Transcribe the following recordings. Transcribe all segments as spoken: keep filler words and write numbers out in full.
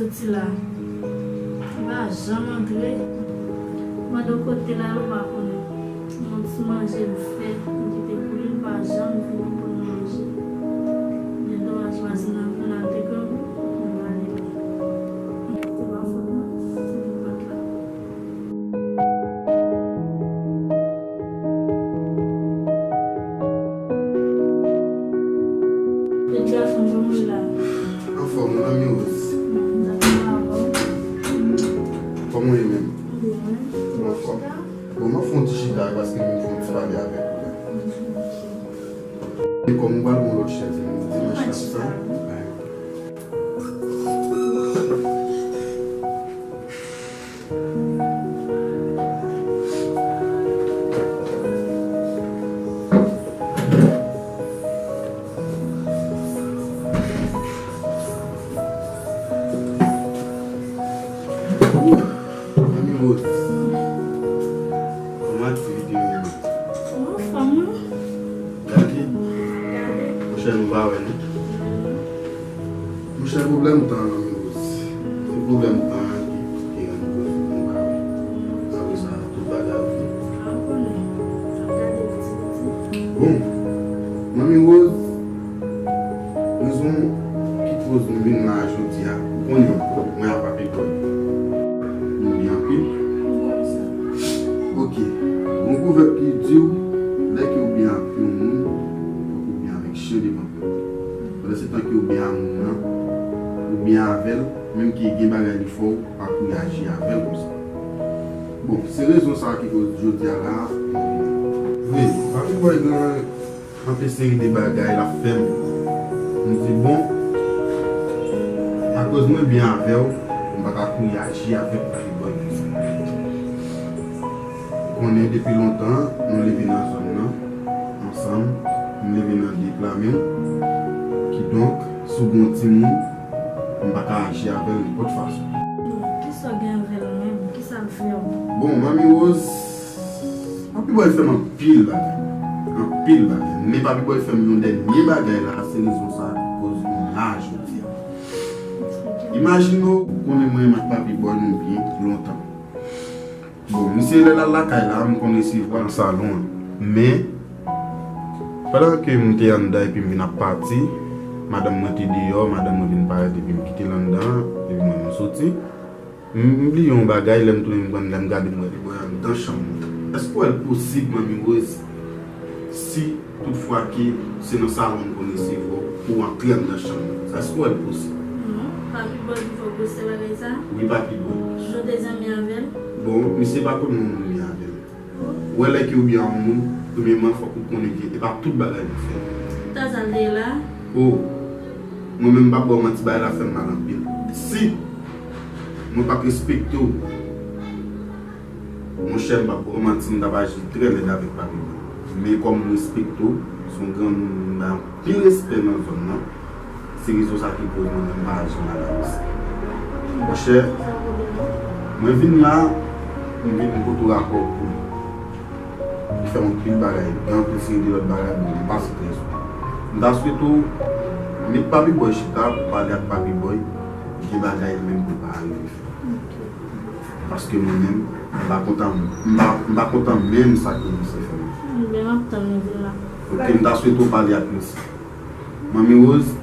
Soti la. Li pa janm antre. Mande w kote l al, ou pa konnen. Yon ti manje m fè, m kite pou li, li pa janm vini pou l manje. Men domaj, vwazen nan vin al te grangou, m ale. Se pa fòt mwen, se pou pòt la. Edgar, kòman w ye la? Anfòm, wi, manmi Rose. Dakò, avè w. Kòman w ye menm? Byen, wi. Anfòm. Bon, m ap fè yon ti chita paske m vin fè yon ti pale avèk ou la. E kòm ou pral gen yon lòt chèz, m di mwen chèz sa. Manmi Rose, kòman aktivite yo ye? Anfòm, wi. Gade. Gade. Monchè, nou pa wè, non? Monchè, pwoblèm tan an, manmi Rose. Se pwoblèm tan an ki, ki rann koze nou pa wè. Apre sa, tout bagay oke. Bon, manmi Rose, rezon ki koz nou vin la jodi a, ou konnen, mwen a Papi Boy. Nou byen anpil. Oke. Gon pwovèb ki di w, lè ke w byen ak yon moun, fòk ou byen avèk chen devan. Pandan se tan ke w byen a moun nan, ou byen avè l, menm ke gen bagay li fè w, pa pou reyaji avè l konsa. Bon, se rezon sa a ki koz jodi a la, m vini. Wi, Papi Boy gen anpe seri de bagay l ap fè m. M di, bon, akoz mwen byen avè w, m pa ka pou reyaji avèk Papi Boy konsa. Ou konnen depi lontan, nou leve nan zòn nan ansanm, m leve nan de pla menm. Kidonk, si w gen yon timoun, m pa ka aji avè l nenpòt fason. Kisa w gen avè l menm? Kisa l fè w? Bon, manmi Rose, Papi Boy fè m anpil bagay. Anpil bagay. Men Papi Boy fè m yon dènye bagay la, se rezon sa a ki koz nou la jodi a. Eksplike m. Imajine w, ou konnen mwen menm ak Papi Boy nou byen lontan. Bon, misye lè l al lakay la, m konn resevwa l nan salon an. Men, pandan ke m te anndan epi m vin ap pati, madanm mwen te deyò, madanm mwen vin parèt epi m kite l anndan, epi mwen menm m soti. M, m bliye yon bagay, lè m tounen m pran, lè m gade m wè li bò anndan chanm mwen. Èske w wè l posib, manmi Rose, si toutfwa ke se nan salon m konn resevwa w, pou w antre anndan chanm mwen. Èske w wè l posib? Non, Papi Boy ki fè w gwosè bagay sa? Wi, Papi Boy. Jodi w te janm byen avè l? Bon, misye pa konn yon moun byen avè l. Ou wè lè ke w byen ak yon moun, premyèman, fòk ou konnen ke e pa tout bagay pou fè. Tan sa l te ye la? O, mwen menm m p ap ba w manti, bagay la fè m mal anpil. Si mwen pa t respekte w, monchè, m p ap ba w manti, m t ap aji trè lèd avèk Papi Boy. Men kòm m respekte w, se yon granmoun m bay anpil respè nan zòn nan, se rezon sa ki koz mwen menm m pa aji mal avè w. Monchè, mwen vin la, m vin pote rapò pou li. Li fè m anpil bagay, gen anpil seri de lòt bagay, men m pa site yo. M ta swete w met Papi Boy chita pou pale ak Papi Boy, gen bagay menm pou l pa rive fè. Paske mwen menm, m pa kontan, m pa, m pa kontan menm sa ke misye fè m. Ebyen, m ap tann li vin la. Oke, m ta swete w pale ak misye. Manmi Rose,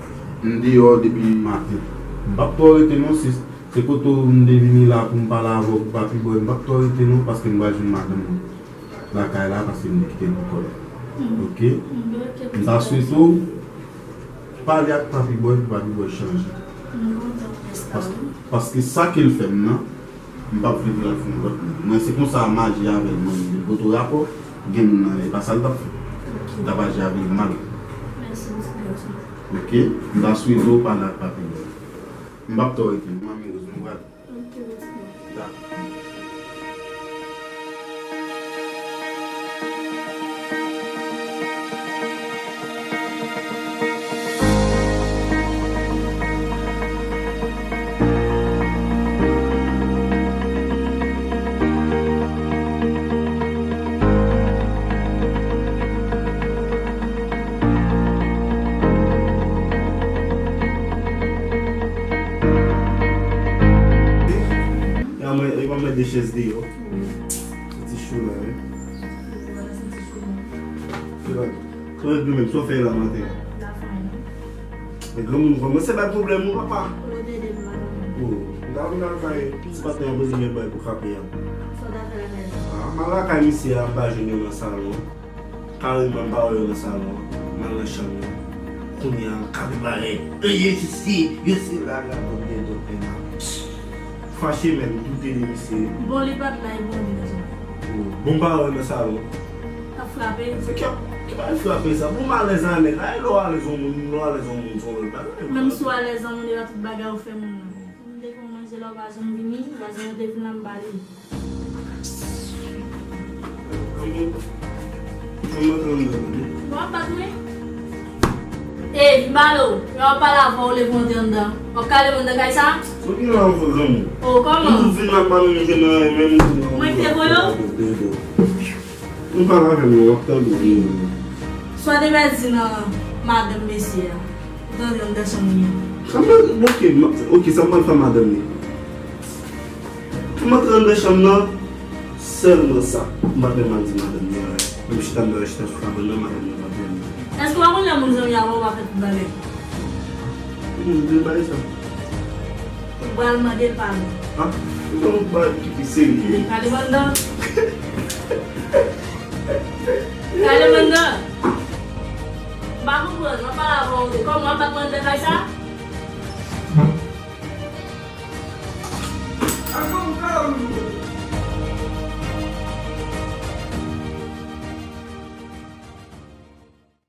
m deyò depi maten. M p ap twò rete non, sis. Se kote w m te vini la pou m pale avè w pou Papi Boy. M p ap twò rete non, paske m pral jwenn madanm mwen lakay la, paske m te kite l pou kò l. Oke? M ta swete w pale ak Papi Boy pou Papi Boy chanje. Paske, paske sa ke l fè m nan, m p ap vle pou l al fè yon lòt moun. Mwen, se konsa m aji avè l, mwen, m vin pote w rapò, gen moun nan, e pa sa l t ap fè. L t ap aji avè l mal. Oke? M ta swete w pale ak Papi Boy. M p ap twò rete non, manmi Rose, nou prale. Dakò. Kòrèk li menm, sa w fè la maten an? Nèg granmoun kòmanse bay pwoblèm wi papa. O, m ta vin al bay ti patnè an poze yon bay pou frape a. Ah, m al lakay misye a, m pa jwenn yo nan salon an. Kareman m pa wè yo nan salon an. M al nan chanm nan. Kounye a, m kape bagay. Eye, sisi, yo se la, la, bon, gen dòt men la. Fache menm, doute de misye. Bon, li pa t la, e bon, li nan chanm. Bon, m pa wè yo nan salon. Ap frape. Se ki, ki bagay frape sa? Bon, m alèz a nèg la. E lè w alèz yon moun, lè w alèz yon moun, se yon lòt bagay. Menm si w alèz yon moun, e pa tout bagay ou fè moun nan. M te fè w manje la, ou pa janm vini, ou pa janm te vin la, m ba li. Kòman, kòman trannde? W ap bat mwen? Ey, vin pale w. Lè w ap pale avè w, leve w antre anndan. W ap kale mwen nan kay sa? Ou ki nan anfo granmoun? O, kòman? M vin la pa menm je nan menm. Mwen ki te voye w? Nou pale avè m, w ap tande. Sa w te pèdi nan madanm mesye a? Ou tande anndan chanm li an. Sa m, ok, m, ok, sa m pral fè madanm li? M antre anndan chanm nan, sèlman sa. M pa t menm al di madanm li anyen. Menm chita m t al chita sou kabann nan, madanm li pa t menm. Èske w pa konn lè moun zanmi avè w pa fè tout bagay? Hmm, de bagay sa. Ou pral mande l padon. Ah, m konn yon bagay ki pi serye. Kale bann dan. Kale bann dan. M pa konprann, m ap pale avè w de kòman w ap bat mwen anndan kay sa?